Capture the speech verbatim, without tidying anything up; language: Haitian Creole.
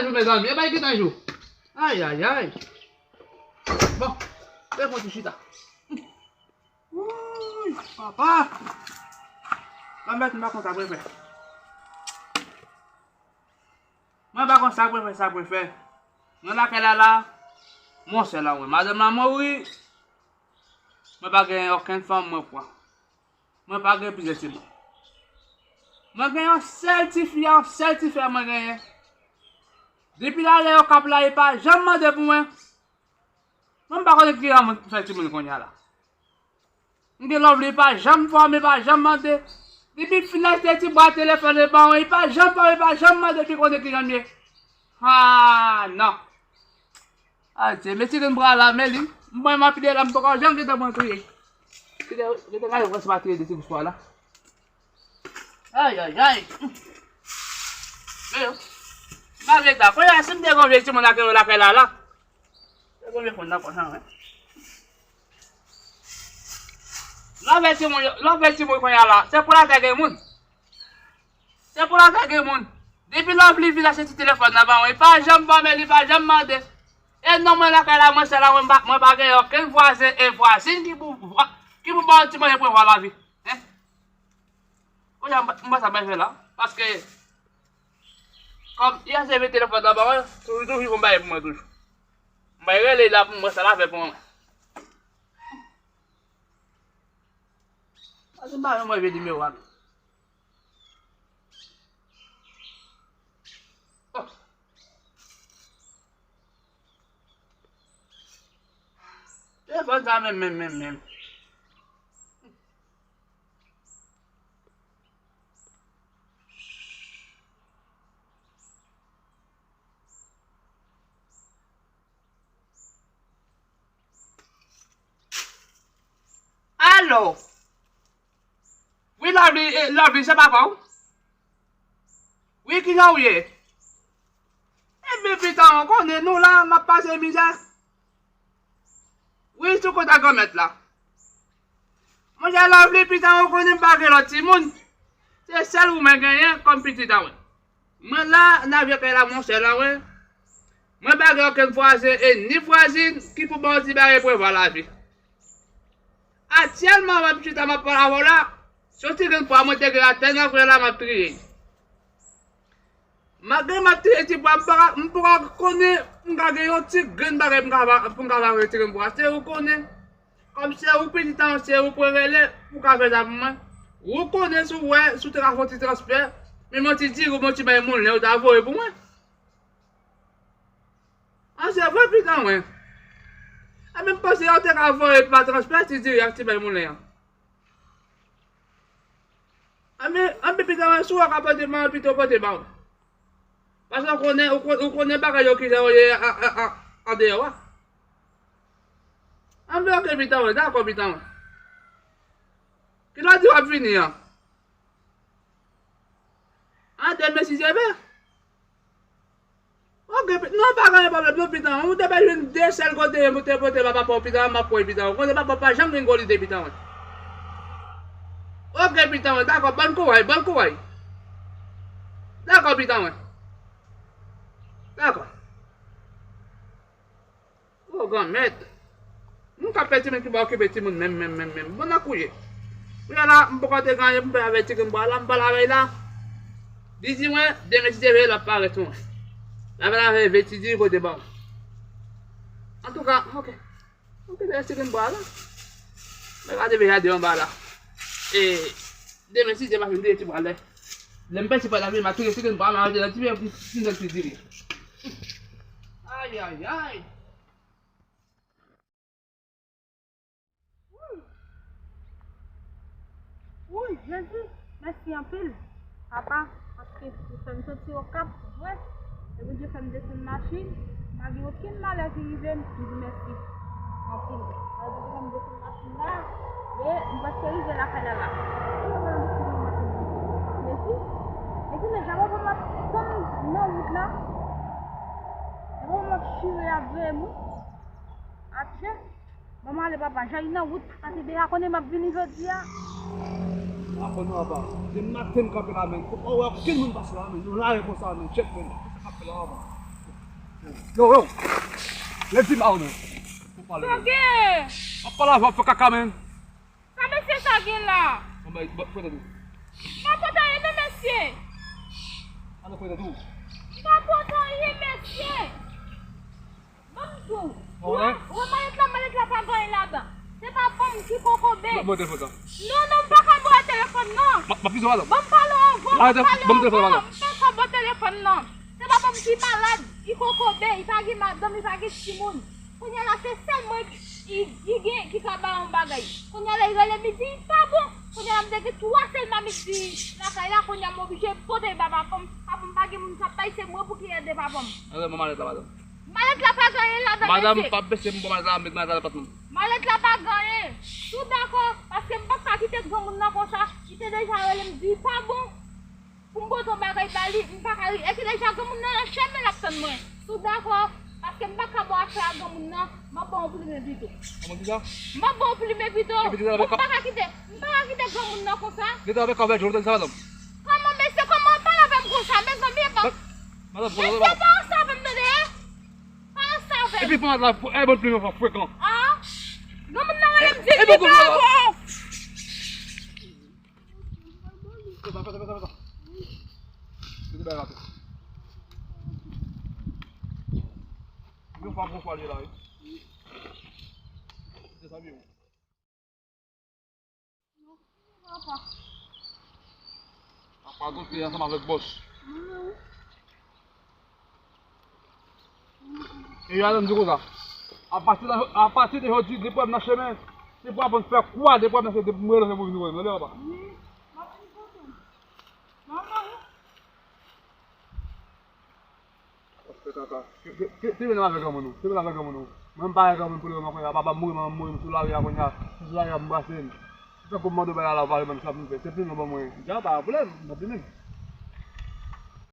Jou, mezanmi, e bay ki tan jou. Ay, ay, ay. Bon, fè yon ti chita. Wouy, papa. Lanmèd, m pa konn sa pou fè. Mwen pa konn sa pou fè, sa pou fè. Nan lakay la, la, monchè la, wi. Madanm la mouri. Mwen pa gen okenn fanm mwen pran. Mwen pa gen plizyè timoun. Mwen gen yon sèl tifi, yon sèl tifi a mwen genyen. Depi l ale Okap la, li pa janm mande pou mwen. Mwen m pa konnen ki jan mwen fè timoun kounye a la. M gen Lovely, li pa janm fòme, li pa janm mande. Depi m fin achte ti bwa telefòn li ban mwen, li pa janm fòme, li pa janm mande, li konnen ki jan m ye. Ah, non. Adye, men ti grenn bwa la, men li. Mwen, m ap pile la, m poko janm gentan pran touye. Gentan, gentan gade kòman se pa touye de ti grenn bwa la. Ay, ay, ay. Men yo. M ap vin ta. Kounye a, si m te gen yon vye timoun lakay, lakay la, la. Te gen yon vye moun nan konsa, wi. Lè w vye timoun, lè w vye timoun kounye a la, se pou l al fè gen moun. Se pou l al fè gen moun. Depi Lovely vin achte ti telefòn nan ban mwen, li pa janm fòme, li pa janm mande. E non mwen lakay la, mwen sèl la, mwen pa, mwen pa gen okenn vwazen e vwazin ki pou, ki pou ba yon ti manje pou yon vwa lavi. Hein? Kounye a, m pa, m pa sa mwen fè la. Paske, kòm yè se vye telefòn nan ban mwen, toujou, toujou yon bagay pou mwen toujou. M bay rele la pou mwen sa l ap fè pou mwen. Paske m pa janm wè vye nimewo a non. Oh. Telefòn sa menm, menm, menm, menm. Alo! Wi, Lovely, eh, Lovely, se papa w? Wi, kijan w ye? Ebyen, pitan, ou konnen nou la, n ap pase mizè. Wi, sou kont a granmèt la. Monchè Lovely, pitan, ou konnen m pa gen lòt timoun. Se sèl ou mwen genyen kòm pitit an mwen. Mwen la, nan vye kay la, monchè la, wi. Mwen pa gen okenn vwazen e ni vwazin ki pou ban yon ti bagay pou yon vwa lavi. Aktyèlman, mwen, pitit an m ap pale avè w la, se yon ti grenn pwa mwen te gen atè nan frè la, m ap triye. Malgre m ap triye ti pwa, m pa, m poko konnen m ka gen yon ti grenn bagay pou m ka va, pou m ka va retire m pwa. Se ou konnen. Kòm se ou pitit an, se ou pou rele, pou ka fè sa pou mwen. Ou konnen si w wè, si w te ka fè yon ti transfè, menm yon ti diri, yon ti bay moun, lè yo ta voye pou mwen. An, se vre, pitan mwen. Ebyen, m panse yo te ka voye pa transfè ti diri ak ti bay moun, lè an. Anben, anben, pitan mwen, si w ka pote ban mwen, pito pote ban mwen. Paske w konnen, ou kon-, ou konnen bagay yo kijan yo ye a, a, a, andeyò a. Anben, oke, pitan mwen, dakò, pitan mwen. Kilè w di w ap vini an? An, demen si Dye vle. Oke, pi-, non, pa gen pwoblèm, non, pitan. Ou te bezwen de sèl kote pou te pote ba papa w, pitan, m ap pran, pitan. Ou konnen papa w pa janm gen gwo lide, pitan. Oke, pitan, dakò, bòn kouray, bòn kouray. Dakò, pitan. Dakò. O, granmèt. Moun k ap fè timoun ki pa okipe timoun menm, menm, menm, menm. Bon, nan kouye. Kounye a la, m poko te gen anyen pou m fè avè ti grenn bwa la, m pale avè l la. Li di mwen, demen si Dye vle, l ap parèt mwen. L ap lave vye ti diri pote ban mwen. Antouka, oke. Oke, demen si grenn bwa la. Mwen gade veja de anba la. E, demen si Dye, m ap vin touye ti bwa lè. Lè m pèse pa lavi, m ap touye ti grenn bwa, m ap mete nan ti vye pou m fè ti diri. Ay, ay, ay. Wouy, Jezi, mèsi anpil, papa, paske ou fè m soti Okap, vre, e Bondye fè m desann machin, m pa gen okenn malè ki rive m, m di mèsi anpil. Paske Bondye fè m desann machin la, e m prèske rive lakay la la. Ou wè m desann machin nan. Mèsi. Mèsi, men jan papa m ap tann nan wout la, jan papa m ap chire ap veye moun. Atchè, ban m ale papa, jan li nan wout, paske deja konnen m ap vini jodi a. A konnen papa, se maten m kanpe la men, ou pa wè okenn moun pase la men, nou lare konsa men, tchèk men, sa k ap fè la papa. Yo, yo. Lèv di m a ou menm. Pou pale. Sa gen? Ap pale avè w, ap fè kaka, menm. Sa mesye sa gen la? Bon, bay, bon, fwete tou. M pa pote anyen non, mesye. Ann fwete tou. M pa pote anyen, mesye. Ban m di w. Wè, wè malèt la, malèt la pa gen anyen ladan. Se pa bon m ki kokobe. Ban m telefòn sa. Non, non, m pa ka ba w telefòn nan. M ap fize w, madanm. Ban m pale w anvan, ban m pale w anvan. M pa ka ba w telefòn nan. Se pa bon m ki malad, li kokobe, li pa gen madanm, li pa gen timoun. Kounye a la, se sèl mwen ki, ki gen, ki ka ba yon bagay. Kounye a la, li rele m, li di, li pa bon. Kounye a la, m te gen twa sèlman, m di lakay la, kounye a, m oblije pote ba papa m. Papa m pa gen moun k ap bay, se mwen pou ki ede papa m. Alò, mwen malèt la, madanm. Malèt la pa gen anyen ladan, mesye. Madanm, pa bese m, bon, malèt la, met malèt la nan pòt mwen. Malèt la pa gen anyen. Si w dakò, paske m p ap ka kite granmoun nan konsa, li te deja rele m, di, li pa bon. Pou m pote yon bagay ba li, m pa ka ri. Epi deja granmoun nan nan chemen l ap tann mwen. Si w dakò, paske m pa ka ba w afè a granmoun nan, m ap ba w yon plimen pito. Kòman ki sa? M ap ba w yon plimen pito. Epi deja avèk... Bon, m pa ka kite, m pa ka kite granmoun nan konsa. Deja avèk avèk Jonathan sa, madanm. Kòman, mesye, kòman w ap pale avè m konsa, mezanmi, e pa... Madanm, mesye, pa ansanm avè m, tande? Pa ansanm avè m. Epi pandan la, e bon plimen frekan. Ah? Granmoun nan rele m di li pa bon. Fè sa, fè sa, fè sa, fè sa. Mete bagay la tou. Yon fwa, yon fwa li la, wi. Se sa, wi. Apa tou fè ansanm avèk bòs. E yo al di konsa. Apati de, apati de jodi, depi w ap nan chemen, depi w ap fè kwa, depi w ap nan chemen, depi mwen lè pou vin wè m, tande papa. Ap fè kaka. Ke, ke, ke, te vin avèk granmoun ou, te vin avèk granmoun ou. Mwen m pa gen granmoun pou leve m kounye a, papa m mouri, manman m mouri, m sou lari a kounye a, m sou lari a, m brase m. Se tankou m mande bagay la, ou pa vle ban m sa pou m fè. Se plimen ban mwen. Dja pa pwoblèm, m ap vini.